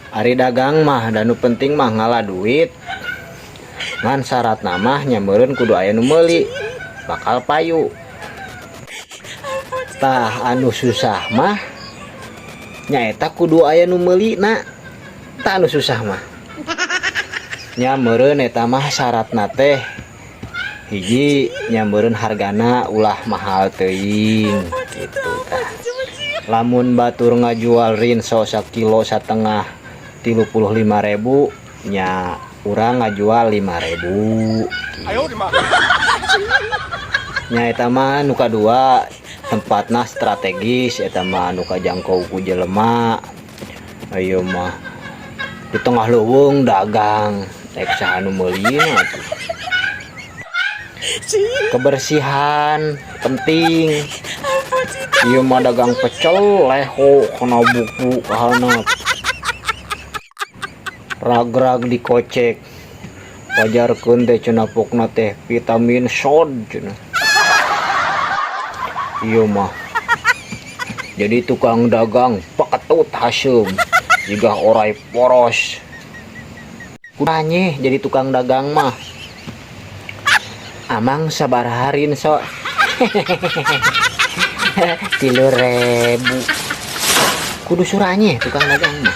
Ari dagang mah da nu penting mah ngala duit. Ngan syaratna mah nya meureun kudu aya nu meuli, bakal payu. Tah, anu susah mah nyaeta kudu aya nu meulina. Tah, anu susah mah. Nya meureun eta mah syaratna teh hiji nya meureun hargana ulah mahal teuing gitu tah. Lamun batur ngajual rinso sakilo satengah 35.000 nya, urang ngajual 5.000. Nya eta mah nu kadua, tempatna strategis. Eta mah anu kajangkau ku jelema. Ayo mah di tengah leuweung dagang, rek saha nu meulina atuh? Kebersihan penting. Ieu mah dagang pecel leho kana buku kahanap, ragrag dikocek, wajarkeun teh cenah, pokna teh vitamin sod cenah. Ieu mah jadi tukang dagang paketut haseum jiga orai poros. Kurangnya jadi tukang dagang mah. Amang, sabaraha rinso? 3.000. Kudu suranye tukang dagang mah.